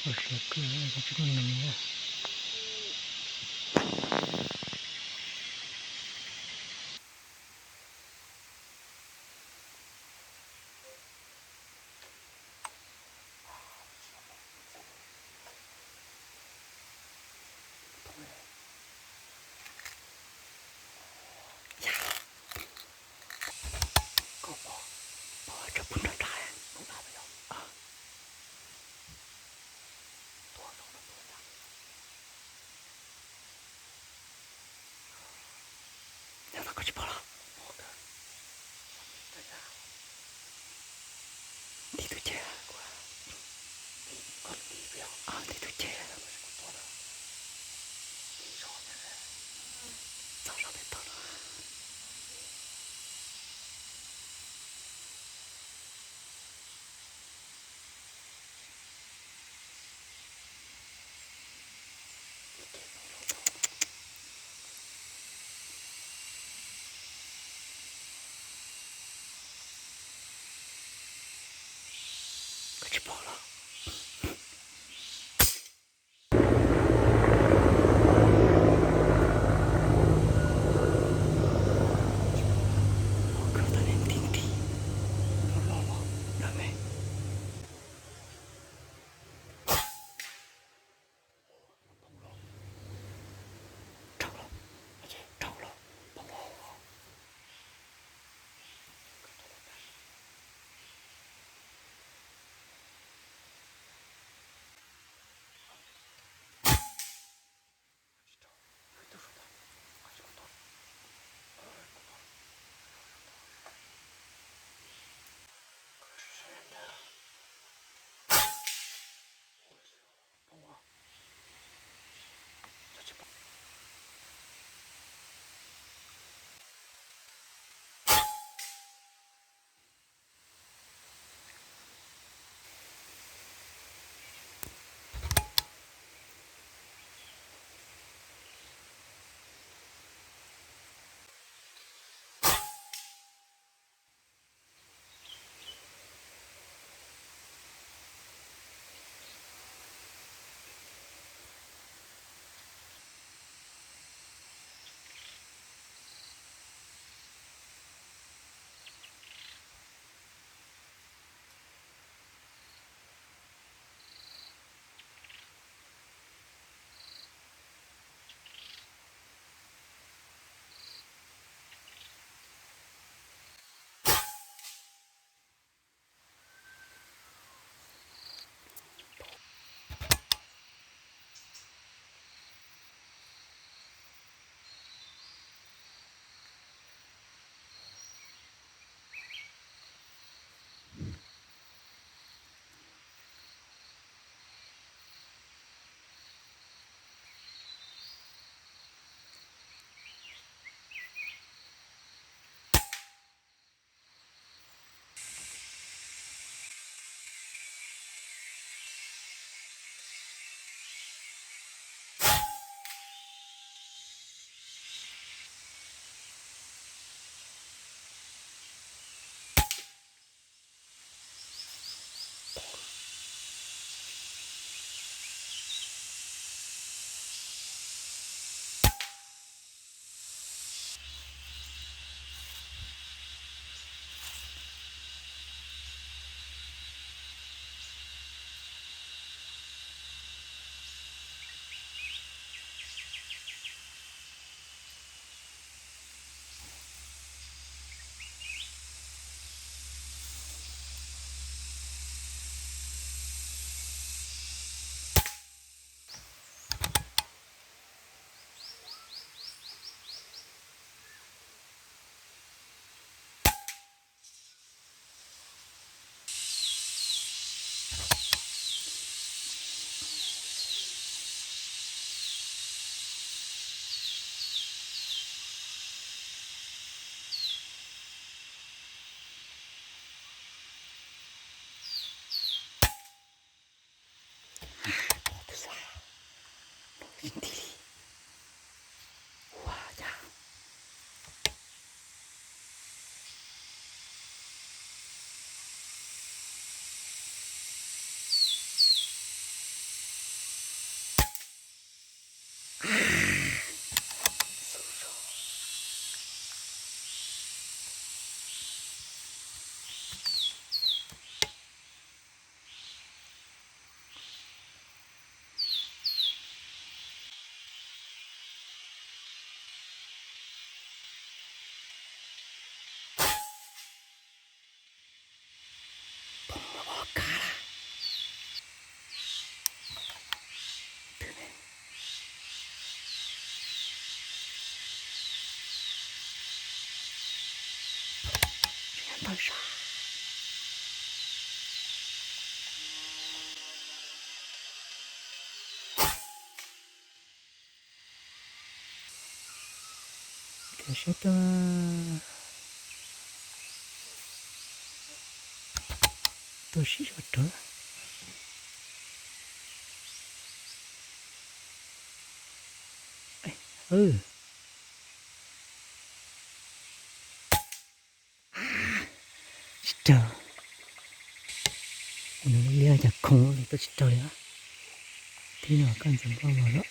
Siab kawg, tsis muaj neeg. Nyob tau koj tsis pom los? Nti tus ceg. Nti tus ceg. Txog zog pem toj no. Koj tsis pom los? Koj tab nim nti nti. Los los los, dawb me. Dhau los, dhau los, poob hauv. Saib rau, tuaj sib zog rau. Tsis raug. Nws liab cas khoom li, tuaj tsis raug li. Thib no koj ntxeev npaj los lawm.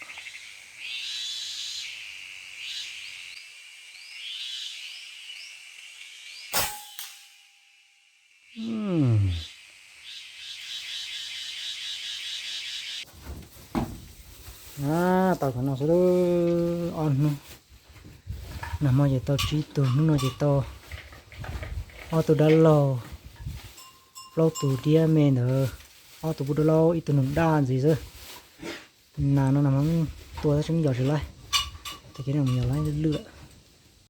Tau cov no xwb, ob hnub. Nag hmo ces tau tsib tug, hnub no ces tau ob tug dab laug, plaub tus diab me ntawd, ob tug pub dab laug, ib tug noog daj ntxiv xwb. Nas no nag hmo tua tab sis yos tsis laib, ces cia li mus yos laib lwj lawm.